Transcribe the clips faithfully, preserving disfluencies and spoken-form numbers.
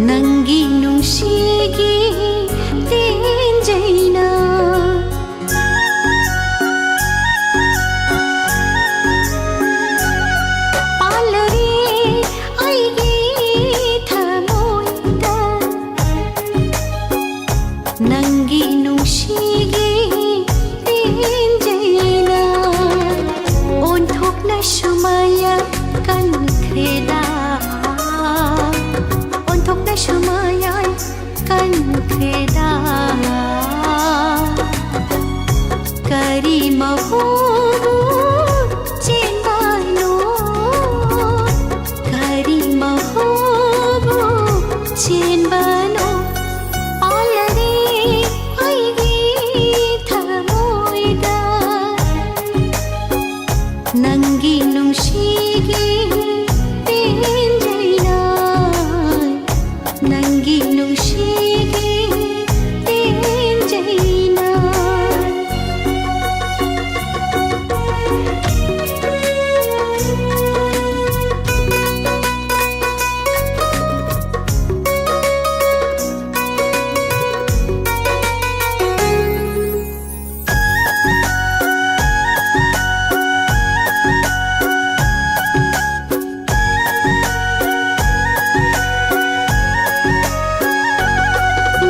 ꯅꯪꯒꯤ ꯅꯨꯡꯁꯤꯒꯤ ꯇꯦꯟꯖꯩꯅ ꯄꯥꯜꯂꯔꯦ ꯑꯩꯒꯤ ꯊꯃꯣꯏꯗ꯫ ꯅꯪꯒꯤ ꯅꯨꯡꯁꯤꯒꯤ ꯇꯦꯟꯖꯩꯅ ꯑꯣꯟꯊꯣꯛꯅꯁꯨ ꯃꯌꯥꯏ ꯀꯟꯈ꯭ꯔꯦꯗ꯫ ꯑꯣꯟꯊꯣꯛꯅꯁꯨ ꯃꯌꯥꯏ ꯀꯟꯈ꯭ꯔꯦꯗ꯫ ꯀꯔꯤ ꯃꯍꯣꯕꯨ ꯆꯦꯟꯕꯅꯣ? ꯀꯔꯤ ꯃꯍꯣꯕꯨ ꯆꯦꯟꯕꯅꯣ? ꯄꯥꯜꯂꯔꯦ ꯑꯩꯒꯤ ꯊꯃꯣꯏꯗ꯫ ꯅꯪꯒꯤ ꯅꯨꯡꯁꯤꯒꯤ ꯇꯦꯟꯖꯩꯅ ꯅꯪꯒꯤ ꯅꯨꯡꯁꯤꯒꯤ ꯇꯦꯟꯖꯩꯅ꯫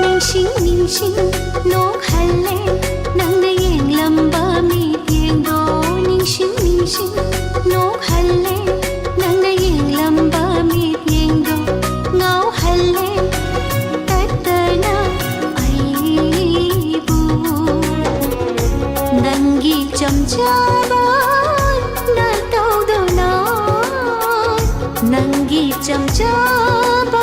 ꯅꯤꯡꯁꯤꯡ ꯅꯤꯡꯁꯤꯡ ꯅꯣꯛꯍꯜꯂꯦ ꯅꯪꯅ ꯌꯦꯡꯂꯝꯕ ꯃꯤꯠꯌꯦꯡꯗꯣ꯫ ꯅꯤꯡꯁꯤꯡ ꯅꯤꯡꯁꯤꯡ ꯅꯣꯛꯍꯜꯂꯦ ꯅꯪꯅ ꯌꯦꯡꯂꯝꯕ ꯃꯤꯠꯌꯦꯡꯗꯣ꯫ ꯉꯥꯎꯍꯜꯂꯦ ꯇꯠꯇꯅ ꯑꯩꯕꯨ ꯅꯪꯒꯤ ꯆꯝꯖꯕ ꯅꯇꯧꯗꯨꯅ꯫ ꯅꯪꯒꯤ ꯆꯝꯖꯕ